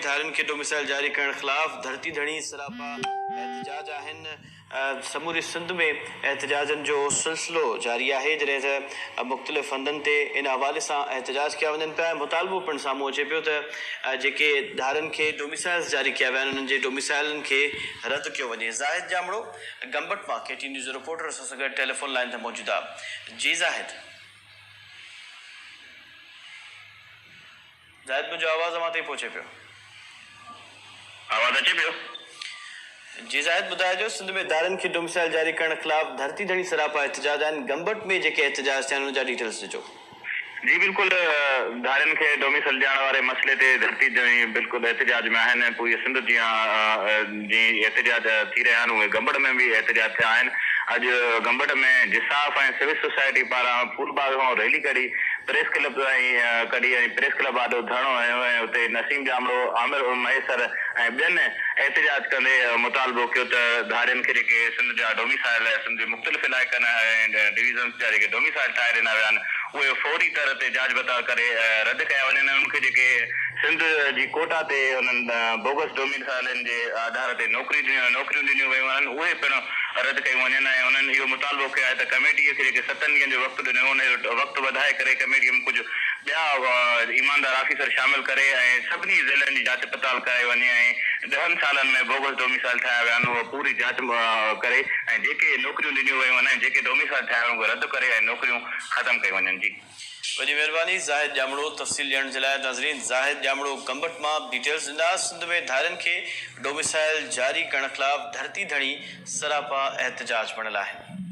ڌارين کي ڊوميسائل جاري ڪرڻ خلاف ڌرتي ڌڻي سراپا احتجاج آهن. سموري سنڌ ۾ احتجاجن جو سلسلو جاري آهي جڏهن ته مختلف هنڌن تي ان حوالي سان احتجاج ڪيا وڃن پيا ۽ مطالبو پڻ سامهون اچي پيو ته جيڪي ڌارين کي ڊوميسائلز جاري ڪيا ويا آهن انهن جي ڊوميسائلن کي رد ڪيو وڃي. زاهد ڄامڙو گمبٽ مان ڪي ٽي نيوز جو رپورٽر اسان سان گڏ ٽيليفون لائين تي موجود آهي جي زاهد. زاهد منهنجو آواز اوهان تائين پهچي پيو. آواز اچي پيو. جي زاهد ٻڌائجو سنڌ ۾ ڌارين کي ڊوميسائل جاري ڪرڻ خلاف ڌرتي ڌڻي سراپا احتجاج آهن گمبٽ ۾ جيڪي احتجاج ٿيا آهن ان جا ڊيٽيلز ڏجو. جي بلڪل ڌارين کي ڊوميسل ڏيڻ واري مسئلي تي ڌرتي ڌڻي بلڪل احتجاج ۾ آهن پوري سنڌ جيان جي احتجاج ٿي رهيا آهن اهي گمبٽ ۾ به احتجاج ٿيا آهن اڄ گمبٽ ۾ جساف ۽ سول سوسائٽي پاران ڦول باغ کان ريلي ڪڍي پريس ڪلب تائين ڪڍي ۽ پريس ڪلب آڏو ڌرڻو هنيو ۽ اتي نسيم ڄامڙو، عامر مهيسر ۽ ٻين احتجاج ڪندي مطالبو ڪيو ته ڌارين کي جيڪي سنڌ جا ڊوميسائل سنڌ جي مختلف علائقن ۽ ڊويزنز جا جيڪي ڊوميسائل ٺاهي ڏنا ويا آهن اهي فوري طور تي جاچ پڙتال ڪري رد ڪيا وڃن ۽ انهن کي جيڪي سنڌ جي ڪوٽا تي انهن بوگس ڊوميسائلن جي آڌار تي نوڪريون ڏنيون ويون آهن اهي پڻ رد ڪيون وڃن ۽ انهن اهو مطالبو ڪيو آهي ته ڪميٽي کي جيڪي ستن ڏينهن جو وقت ڏنو ان جو وقت وڌائي ڪري ڪميٽي ۾ ڪجهه ٻيا ايماندار آفيسر شامل ڪري ۽ سڀني ضلعن جي جاچ پڙتال ڪرائي وڃي ۽ ڏهن سالن ۾ بوگس ڊوميسائل ٺاهيا ويا آهن اها پوري جاچ ڪري ۽ جيڪي نوڪريون ڏنيون ويون آهن ۽ جيڪي ڊوميسائل ٺاهيا ويا آهن اهي رد ڪري ۽ نوڪريون ختم ڪيون وڃن جي. وڏي مهرباني زاهد ڄامڙو تفصيل ڏيڻ جي لاء ناظرين زاهد ڄامڙو گمبٽ مان ڊيٽيلز ڏنا سنڌ ۾ ڌارين کي ڊوميسائل جاري ڪرڻ خلاف ڌرتي ڌڻي سراپا احتجاج بڻيل آهن.